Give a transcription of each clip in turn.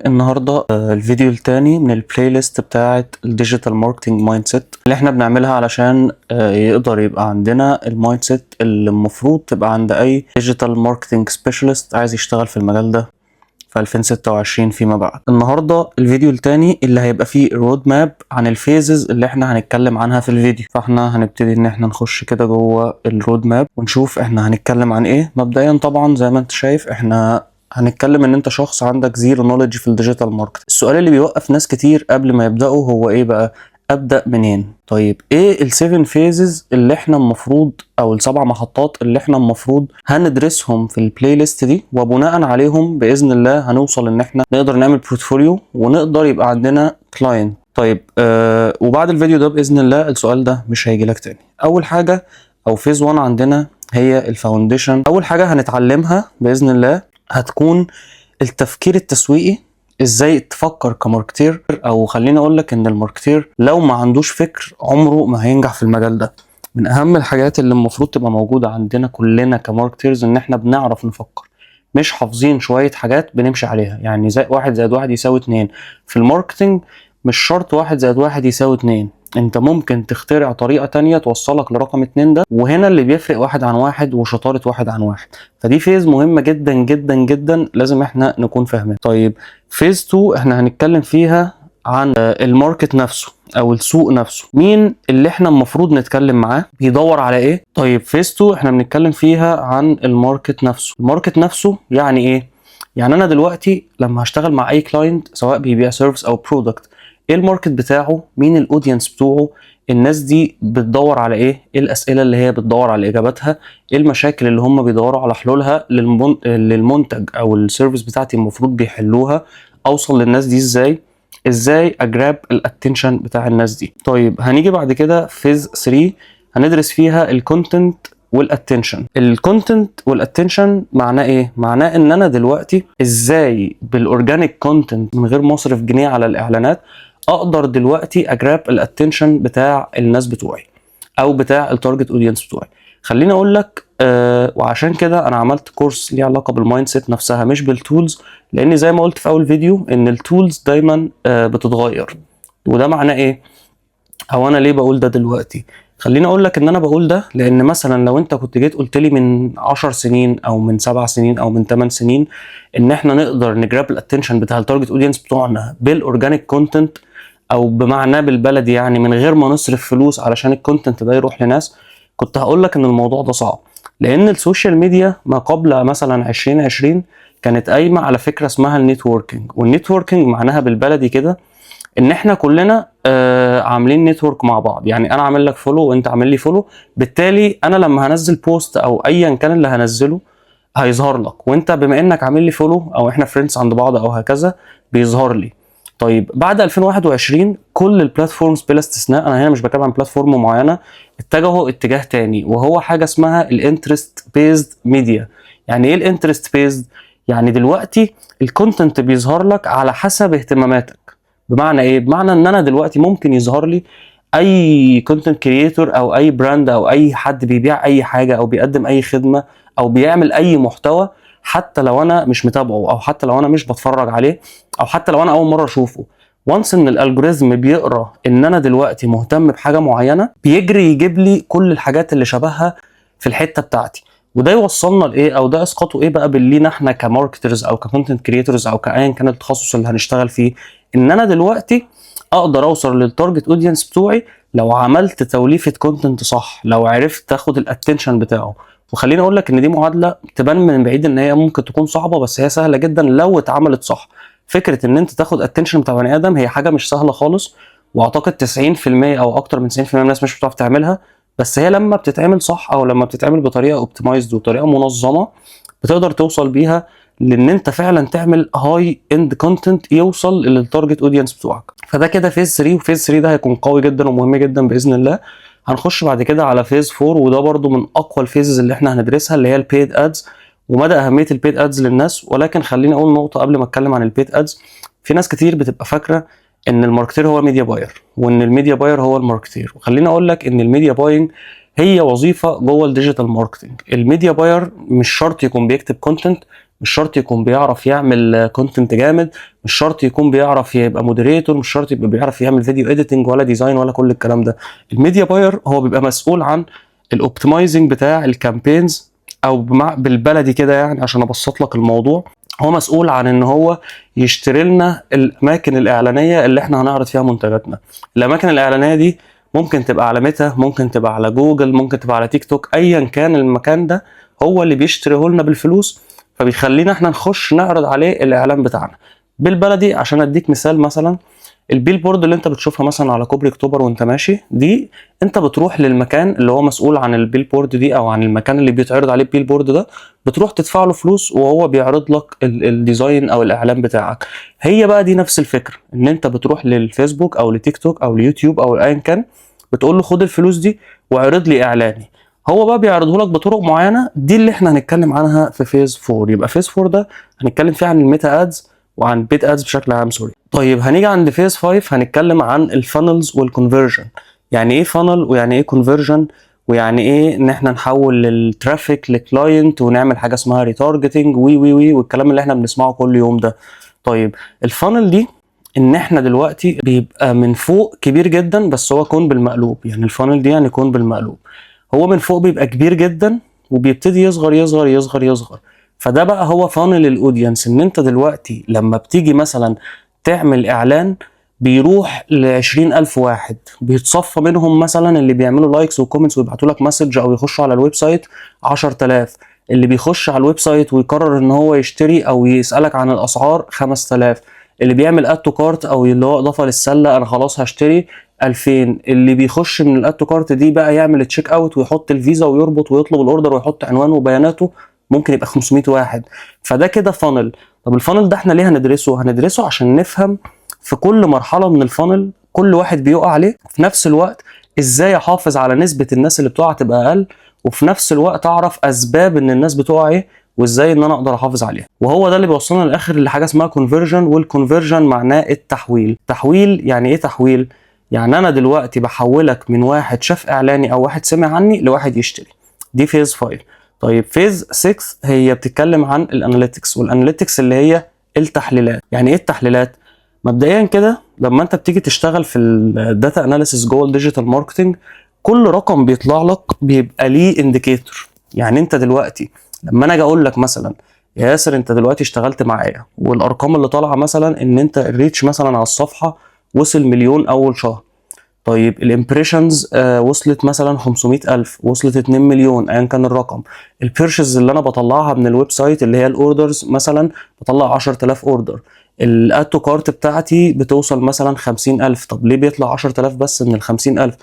النهارده الفيديو الثاني من ال playlist بتاعه ال digital marketing mindset اللي احنا بنعملها علشان يقدر يبقى عندنا ال mindset اللي المفروض تبقى عند اي digital marketing specialist عايز يشتغل في المجال ده في 2026 فيما بعد. النهارده الفيديو الثاني اللي هيبقى فيه road map عن ال phases اللي احنا هنتكلم عنها في الفيديو. فاحنا هنبتدي ان احنا نخش كده جوه ال road map ونشوف احنا هنتكلم عن ايه. مبدئيا طبعا زي ما انت شايف، احنا هنتكلم ان انت شخص عندك zero knowledge في ال digital market. السؤال اللي بيوقف ناس كتير قبل ما يبداوا هو ايه بقى؟ ابدا منين؟ طيب، ايه ال seven phases اللي احنا المفروض او السبع محطات اللي احنا المفروض هندرسهم في ال playlist دي، وبناء عليهم باذن الله هنوصل ان احنا نقدر نعمل portfolio ونقدر يبقى عندنا client؟ طيب، وبعد الفيديو ده باذن الله السؤال ده مش هيجي لك تاني. اول حاجة او phase 1 عندنا هي ال foundation. اول حاجة هنتعلمها باذن الله هتكون التفكير التسويقي، ازاي تفكر ك marketer، او خليني اقول لك ان ال marketer لو ما عندوش فكر عمره ما هينجح في المجال ده. من اهم الحاجات اللي المفروض تبقى موجودة عندنا كلنا ك marketers ان احنا بنعرف نفكر، مش حافظين شوية حاجات بنمشي عليها. يعني زي 1 زائد 1 يساوي 2، في ال marketing مش شرط 1 زائد 1 يساوي 2. انت ممكن تخترع طريقة تانية توصلك لرقم 2 ده، وهنا اللي بيفرق واحد عن واحد وشطارة واحد عن واحد. فدي phase مهمة جدا جدا جدا لازم احنا نكون فاهمين. طيب، phase 2 احنا هنتكلم فيها عن ال market نفسه او السوق نفسه، مين اللي احنا المفروض نتكلم معاه، بيدور على ايه. طيب، phase 2 احنا بنتكلم فيها عن ال market نفسه. ال market نفسه يعني ايه؟ يعني انا دلوقتي لما هشتغل مع اي client، سواء بيبيع service او product، ايه ال market بتاعه؟ مين ال audience بتوعه؟ الناس دي بتدور على ايه؟ ايه الاسئلة اللي هي بتدور على اجاباتها؟ ايه المشاكل اللي هم بيدوروا على حلولها للمنتج او ال service بتاعتي المفروض بيحلوها؟ اوصل للناس دي ازاي؟ ازاي ا grab ال attention بتاع الناس دي؟ طيب، هنيجي بعد كده phase 3 هندرس فيها ال content وال attention. ال content وال attention معناه ايه؟ معناه ان انا دلوقتي ازاي بال organic content من غير ما اصرف جنيه على الاعلانات اقدر دلوقتي ا grab ال attention بتاع الناس بتوعي او بتاع ال target audience بتوعي. خليني اقول لك وعشان كده انا عملت course ليه علاقة بال mindset نفسها مش بال tools، لان زي ما قلت في اول فيديو ان ال tools دايما بتتغير. وده معناه ايه؟ او انا ليه بقول ده دلوقتي؟ خليني اقول لك ان انا بقول ده لان مثلا لو انت كنت جيت قلت لي من 10 سنين او من 7 سنين او من 8 سنين ان احنا نقدر ن grab ال attention بتاع ال target audience بتوعنا بال organic content، او بمعناه بالبلدي يعني من غير ما نصرف فلوس علشان ال content ده يروح لناس، كنت هقول لك ان الموضوع ده صعب، لان ال social media ما قبل مثلا 2020 كانت قايمة على فكرة اسمها ال networking. وال networking معناها بالبلدي كده ان احنا كلنا عاملين network مع بعض، يعني انا عامل لك follow وانت عامل لي follow، بالتالي انا لما هنزل post او ايا كان اللي هنزله هيظهر لك، وانت بما انك عامل لي follow او احنا friends عند بعض او هكذا بيظهر لي. طيب، بعد 2021 كل ال platforms بلا استثناء، انا هنا مش بتكلم عن platform معينه، اتجهوا اتجاه تاني وهو حاجة اسمها ال interest based media. يعني ايه ال interest based؟ يعني دلوقتي ال content بيظهر لك على حسب اهتماماتك. بمعنى ايه؟ بمعنى ان انا دلوقتي ممكن يظهر لي اي content creator او اي brand او اي حد بيبيع اي حاجة او بيقدم اي خدمة او بيعمل اي محتوى، حتى لو انا مش متابعه او حتى لو انا مش بتفرج عليه او حتى لو انا اول مرة اشوفه. once ان ال algorithm بيقرا ان انا دلوقتي مهتم بحاجة معينه، بيجري يجيب لي كل الحاجات اللي شبهها في الحتة بتاعتي. وده يوصلنا لايه؟ او ده اسقاطه ايه بقى باللينا احنا ك marketers او ك content creators او كايا كان التخصص اللي هنشتغل فيه؟ ان انا دلوقتي اقدر اوصل لل target audience بتوعي لو عملت توليفة content صح، لو عرفت اخد ال attention بتاعه. وخليني اقول لك ان دي معادلة تبان من بعيد ان هي ممكن تكون صعبه، بس هي سهلة جدا لو اتعملت صح. فكرة ان انت تاخد attention بتاع بني ادم هي حاجة مش سهلة خالص، واعتقد 90% او اكتر من 90% من الناس مش بتعرف تعملها، بس هي لما بتتعمل صح او لما بتتعمل بطريقة optimized وطريقه منظمة بتقدر توصل بيها لان انت فعلا تعمل high end content يوصل لل target audience بتوعك. فده كده phase 3، و phase 3 ده هيكون قوي جدا ومهم جدا باذن الله. هنخش بعد كده على phase 4، وده برضو من اقوى ال phases اللي احنا هندرسها، اللي هي ال paid ads ومدى اهمية ال paid ads للناس. ولكن خليني اقول نقطة قبل ما اتكلم عن ال paid ads. في ناس كتير بتبقى فاكره ان ال marketer هو media buyer وان ال media buyer هو ال marketer، وخليني اقول لك ان ال media buying هي وظيفة جوه ال digital marketing. ال media buyer مش شرط يكون بيكتب content، مش شرط يكون بيعرف يعمل content جامد، مش شرط يكون بيعرف يبقى moderator، مش شرط يبقى بيعرف يعمل video editing ولا design ولا كل الكلام ده. ال media buyer هو بيبقى مسؤول عن ال optimizing بتاع ال campaigns، او بالبلدي كده يعني عشان ابسط لك الموضوع، هو مسؤول عن ان هو يشتري لنا الاماكن الاعلانية اللي احنا هنعرض فيها منتجاتنا. الاماكن الاعلانية دي ممكن تبقى على ميتا، ممكن تبقى على جوجل، ممكن تبقى على تيك توك، ايا كان المكان ده هو اللي بيشتريه لنا بالفلوس، فبيخلينا احنا نخش نعرض عليه الاعلان بتاعنا. بالبلدي عشان اديك مثال، مثلا ال billboard اللي انت بتشوفها مثلا على كوبري اكتوبر وانت ماشي دي، انت بتروح للمكان اللي هو مسؤول عن ال billboard دي او عن المكان اللي بيتعرض عليه ال billboard ده، بتروح تدفع له فلوس وهو بيعرض لك ال design او الاعلان بتاعك. هي بقى دي نفس الفكره، ان انت بتروح للفيسبوك او لتيك توك او ليوتيوب او ايا كان، بتقول له خد الفلوس دي واعرض لي اعلاني. هو بقى بيعرضه لك بطرق معينه، دي اللي احنا هنتكلم عنها في phase 4. يبقى phase 4 ده هنتكلم فيه عن ال Meta ads وعن paid ads بشكل عام، sorry. طيب هنيجي عند phase 5، هنتكلم عن ال funnels وال conversion. يعني ايه funnel ويعني ايه conversion ويعني ايه ان احنا نحول ال traffic ل client ونعمل حاجة اسمها retargeting وي وي وي والكلام اللي احنا بنسمعه كل يوم ده. طيب ال funnel دي ان احنا دلوقتي بيبقى من فوق كبير جدا، بس هو cone بالمقلوب. يعني ال funnel دي يعني cone بالمقلوب، هو من فوق بيبقى كبير جدا وبيبتدي يصغر يصغر يصغر يصغر. فده بقى هو funnel ال audience، ان انت دلوقتي لما بتيجي مثلا تعمل اعلان بيروح ل20 ألف واحد، بيتصفى منهم مثلا اللي بيعملوا likes و comments ويبعتوا لك message أو يخشوا على ال website 10,000، اللي بيخش على ال website ويقرر إن هو يشتري أو يسألك عن الأسعار 5000، اللي بيعمل add to cart أو اللي هو إضافة للسلة أنا خلاص هشتري 2000، اللي بيخش من ال add to cart دي بقى يعمل check out ويحط الفيزا ويربط ويطلب ال order ويحط عنوانه وبياناته ممكن يبقى 500 واحد. فده كده funnel. طب ال funnel ده احنا ليه هندرسه؟ هندرسه عشان نفهم في كل مرحلة من ال funnel كل واحد بيقع عليه، في نفس الوقت ازاي احافظ على نسبه الناس اللي بتقع تبقى اقل، وفي نفس الوقت اعرف اسباب ان الناس بتقع ايه وازاي ان انا اقدر احافظ عليها. وهو ده اللي بيوصلنا للاخر لحاجة اسمها conversion. وال conversion معناه التحويل. تحويل يعني ايه تحويل؟ يعني انا دلوقتي بحولك من واحد شاف اعلاني او واحد سمع عني لواحد يشتري. دي phase 5. طيب phase 6 هي بتتكلم عن ال analytics، وال analytics اللي هي التحليلات. يعني ايه التحليلات؟ مبدئيا كده لما انت بتيجي تشتغل في ال data analysis جوه ال digital marketing، كل رقم بيطلع لك بيبقى ليه indicator. يعني انت دلوقتي لما انا اجي اقول لك مثلا يا ياسر انت دلوقتي اشتغلت معايا والارقام اللي طالعه مثلا ان انت ال reach مثلا على الصفحة وصل مليون اول شهر، طيب ال impressions وصلت مثلا 500 ألف، وصلت 2 مليون، ايا كان الرقم، ال purchases اللي انا بطلعها من ال website اللي هي ال orders مثلا بطلع 10000 order، ال add to cart بتاعتي بتوصل مثلا 50000، طب ليه بيطلع 10000 بس من ال 50000؟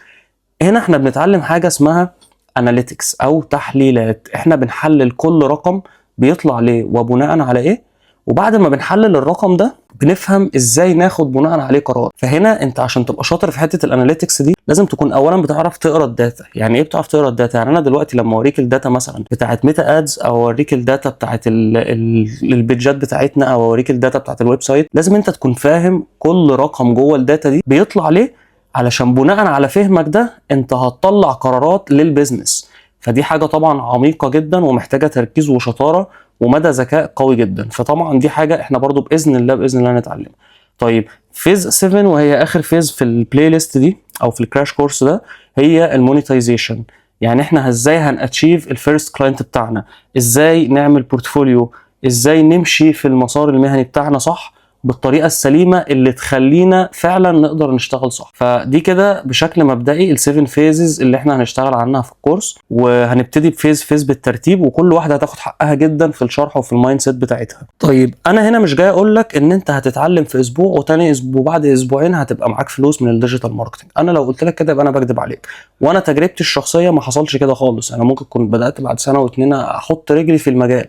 هنا احنا بنتعلم حاجة اسمها analytics او تحليلات. احنا بنحلل كل رقم بيطلع ليه وبناء على ايه، وبعد ما بنحلل الرقم ده بنفهم ازاي ناخد بناء عليه قرار. فهنا انت عشان تبقى شاطر في حتة ال analytics دي لازم تكون اولا بتعرف تقرا ال data. يعني ايه بتعرف تقرا ال data؟ يعني انا دلوقتي لما اوريك ال data مثلا بتاعت Meta ads او اوريك ال data بتاعت البيدجات بتاعتنا او اوريك ال data بتاعت ال website، لازم انت تكون فاهم كل رقم جوه ال data دي بيطلع ليه، علشان بناء على فهمك ده انت هتطلع قرارات لل business. فدي حاجة طبعا عميقة جدا ومحتاجة تركيز وشطاره ومدى ذكاء قوي جدا. فطبعا دي حاجة احنا برضو باذن الله باذن الله نتعلمها. طيب phase 7 وهي اخر phase في ال playlist دي او في ال crash course ده هي ال monetization. يعني احنا ازاي هن achieve ال first client بتاعنا، ازاي نعمل portfolio، ازاي نمشي في المسار المهني بتاعنا صح بالطريقة السليمة اللي تخلينا فعلا نقدر نشتغل صح. فدي كده بشكل مبدئي ال seven phases اللي احنا هنشتغل عنها في ال course، وهنبتدي ب phase phase بالترتيب، وكل واحدة هتاخد حقها جدا في الشرح وفي ال mindset بتاعتها. طيب انا هنا مش جاي اقول لك ان انت هتتعلم في اسبوع وتاني اسبوع بعد اسبوعين هتبقى معاك فلوس من ال digital marketing. انا لو قلت لك كده يبقى انا بكذب عليك، وانا تجربتي الشخصية ما حصلش كده خالص. انا ممكن كنت بدات بعد سنة واتنين احط رجلي في المجال،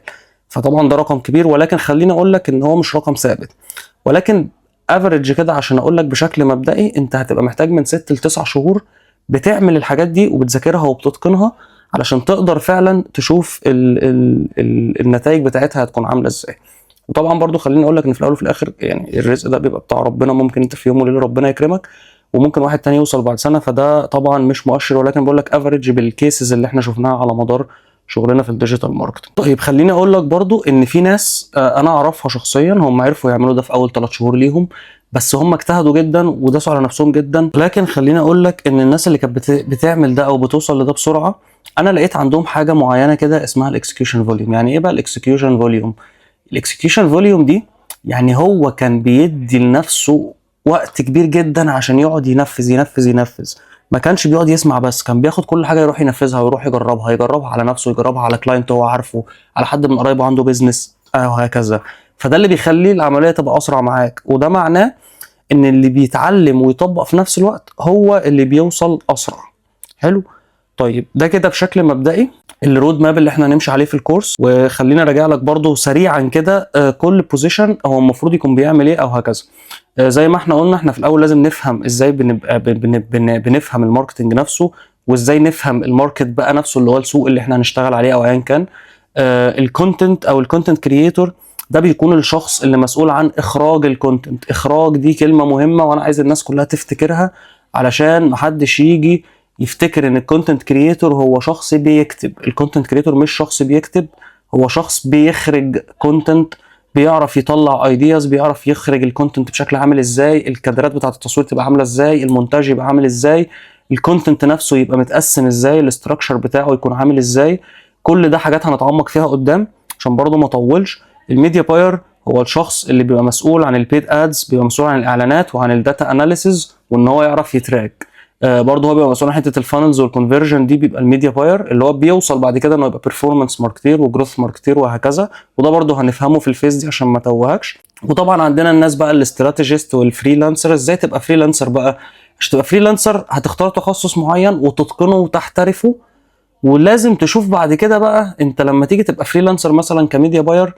فطبعا ده رقم كبير، ولكن خليني اقول لك ان هو مش رقم ثابت، ولكن average كده عشان اقول لك بشكل مبدئي انت هتبقى محتاج من 6 ل 9 شهور بتعمل الحاجات دي وبتذاكرها وبتتقنها علشان تقدر فعلا تشوف ال ال ال النتائج بتاعتها هتكون عامله ازاي. وطبعا برضو خليني اقول لك ان في الاول وفي الاخر يعني الرزق ده بيبقى بتاع ربنا، ممكن انت في يوم وليلة ربنا يكرمك، وممكن واحد تاني يوصل بعد سنه، فده طبعا مش مؤشر، ولكن بقول لك average بال cases اللي احنا شفناها على مدار شغلنا في ال digital marketing. طيب خليني اقول لك برضو ان في ناس انا اعرفها شخصيا هم عرفوا يعملوا ده في اول 3 شهور ليهم، بس هم اجتهدوا جدا وداسوا على نفسهم جدا. لكن خليني اقول لك ان الناس اللي كانت بتعمل ده او بتوصل لده بسرعه، انا لقيت عندهم حاجة معينة كده اسمها ال execution volume. يعني ايه بقى ال execution volume؟ ال execution volume دي يعني هو كان بيدي لنفسه وقت كبير جدا عشان يقعد ينفذ ينفذ ينفذ. ما كانش بيقعد يسمع بس، كان بياخد كل حاجة يروح ينفذها ويروح يجربها، يجربها على نفسه، يجربها على client هو عارفه، على حد من قرايبه عنده business وهكذا. فده اللي بيخلي العملية تبقى اسرع معاك، وده معناه ان اللي بيتعلم ويطبق في نفس الوقت هو اللي بيوصل اسرع. حلو. طيب ده كده بشكل مبدئي ال road map اللي احنا هنمشي عليه في الكورس. وخلينا راجع لك برضو سريعا كده كل position هو المفروض يكون بيعمل ايه او هكذا. زي ما احنا قلنا، احنا في الاول لازم نفهم ازاي بنبقى بن بن بنفهم ال marketing نفسه، وازاي نفهم ال market بقى نفسه اللي هو السوق اللي احنا هنشتغل عليه او ايا كان. ال content او ال content creator ده بيكون الشخص اللي مسؤول عن اخراج ال content. اخراج دي كلمة مهمة وانا عايز الناس كلها تفتكرها، علشان محدش يجي يفتكر ان ال content creator هو شخص بيكتب. ال content creator مش شخص بيكتب، هو شخص بيخرج content، بيعرف يطلع ideas، بيعرف يخرج ال content بشكل عامل ازاي، الكادرات بتاعه التصوير تبقى عامله ازاي، المونتاج يبقى عامل ازاي، ال content نفسه يبقى متقسم ازاي، ال structure بتاعه يكون عامل ازاي. كل ده حاجات هنتعمق فيها قدام عشان برضو ما اطولش. ال media buyer هو الشخص اللي بيبقى مسؤول عن ال paid ads، بيبقى مسؤول عن الاعلانات وعن ال data analysis وان هو يعرف ي track. برضه هو بيبقى مسؤول عن حتة ال funnels وال conversion. دي بيبقى ال media buyer اللي هو بيوصل بعد كده انه يبقى performance marketer و growth marketer وهكذا، وده برضه هنفهمه في ال phase دي عشان ما توهكش. وطبعا عندنا الناس بقى ال strategist وال freelancer. ازاي تبقى freelancer بقى؟ عشان تبقى freelancer هتختار تخصص معين وتتقنه وتحترفه، ولازم تشوف بعد كده بقى انت لما تيجي تبقى freelancer مثلا ك media buyer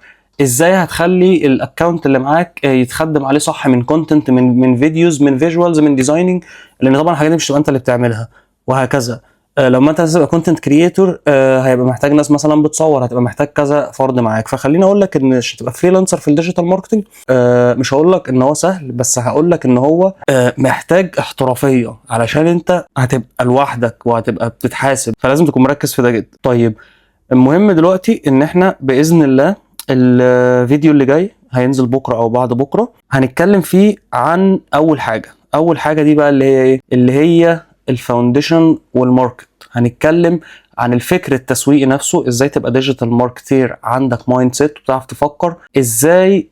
ازاي هتخلي ال account اللي معاك يتخدم عليه صح من content، من videos، من visuals، من designing، لان طبعا الحاجات دي مش تبقى انت اللي بتعملها وهكذا. لما انت تبقى content creator هيبقى محتاج ناس مثلا بتصور، هتبقى محتاج كذا فرد معاك. فخليني اقول لك ان عشان تبقى freelancer في ال digital marketing مش هقول لك ان هو سهل، بس هقول لك ان هو محتاج احترافية علشان انت هتبقى لوحدك وهتبقى بتتحاسب، فلازم تكون مركز في ده جدا. طيب المهم دلوقتي ان احنا باذن الله الفيديو اللي جاي هينزل بكره او بعد بكره، هنتكلم فيه عن اول حاجه. اول حاجة دي بقى اللي هي ايه؟ اللي هي ال foundation وال market. هنتكلم عن الفكر التسويقي نفسه، ازاي تبقى digital marketer عندك mindset وتعرف تفكر ازاي،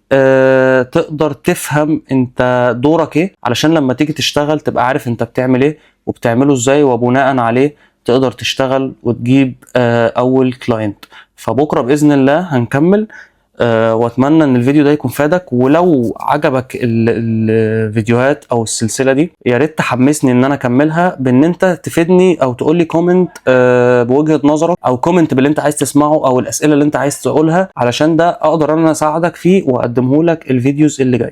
تقدر تفهم انت دورك ايه، علشان لما تيجي تشتغل تبقى عارف انت بتعمل ايه وبتعمله ازاي، وبناء عليه تقدر تشتغل وتجيب اول client. فبكرة باذن الله هنكمل، واتمنى ان الفيديو ده يكون فادك. ولو عجبك الفيديوهات او السلسلة دي يا ريت تحمسني ان انا اكملها بان انت تفيدني او تقول لي comment بوجهه نظرك، او comment باللي انت عايز تسمعه او الاسئلة اللي انت عايز تقولها، علشان ده اقدر انا اساعدك فيه واقدمه لك ال videos اللي جاي.